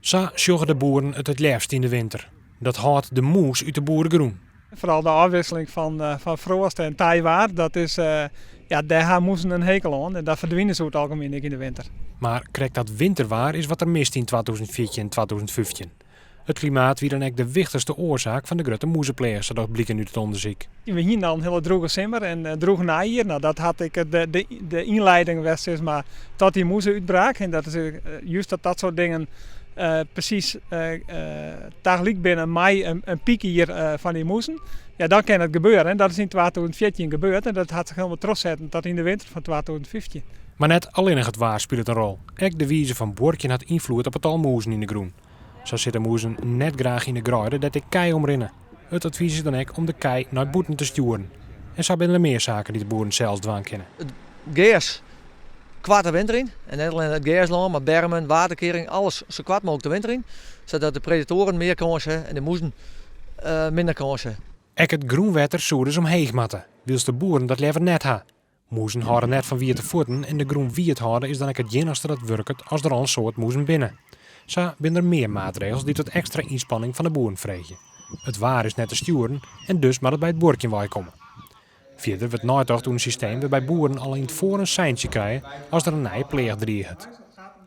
Sa sjogge de boeren it it leafst yn de winter. Dat hâldt de mûs út de boeregrûn. Foaral de ôfwikseling fan froast en teiwaar, dat is, ja, dêr ha mûzen in hekel oan en dat ferdwine se oer it algemien ek yn de winter. Mar krekt dat winterwaar is wat der mist yn 2014 en 2015. It klimaat wie dan ek de wichtichste oarsaak fan de grutte mûzepleach, sa docht bliken út it ûndersyk. We hienen al in hiele drûge simmer en in drûch neijier. No, dat hat ek de ynleiding west sis mar, tot dy mûze-útbraak. En dat is just dat dat soart dingen presys tagelyk binne mei in pykjier fan dy mûzen. Ja, dan kin it gebeure. En dat is yn 2014 gebeurd en dat hat sich hielendal trochsetten tot yn de winter fan 2015. Mar net allinnich it waar spilet in rol. Ek de wize fan buorkjen hat ynfloed op it tal mûzen yn de grûn. Sa sitte mûzen net graach yn de greide dêr't ek kij omrinne. It advys is dan ek om de kij nei bûten te stjoeren. En sa binne der mear saken dy't de boeren sels dwaan kinne. It gers koart de winter yn. En net allinne it gerslân, mar bermen, waterkearing, alles sa koart mooglik de winter yn. Sadat de predatoaren mear kâns ha en de mûzen minder kâns ha. Ek it grûnwetter soe dus omheech moatte, wylst de boeren dat leaver net ha. Mûzen hâlde net fan wiete fuotten en de grûn wiet hâlde is dan ek it iennichste dat wurket as der al in soad mûzen binne. Sa binne der mear maatregels dy't wat ekstra ynspanning fan de boeren freegje. It waar is net te stjoeren en dus moat it by it buorkjen weikomme. Fierder wurdt neitocht oer in systeem wêrby't boeren al yn 't foar in seintsje krije as der in nije pleach driget.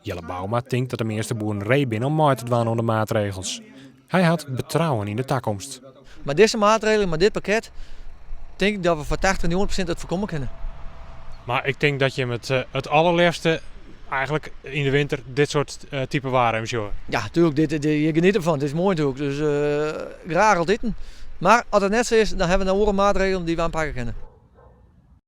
Jelle Bouma tinkt dat de measte boeren ree binne om mei te dwaan oan de maatregels. Hy hat betrouwen yn de takomst. Mei dizze maatregelen, mei dit pakket, tink ik dat we foar 80, 90% it foarkomme kinne. Mar ik tink dat jim it it allerleafste eigenlik yn de winter dit soart type waar even sjogge. Ja, tuurlijk, dit, dit, je geniet ervan. Dit is moai natuerlik. Dus graach altiten. Mar as it net sa is, dan hawwe we noch oare maatregelen dy't we oanpakke kinne.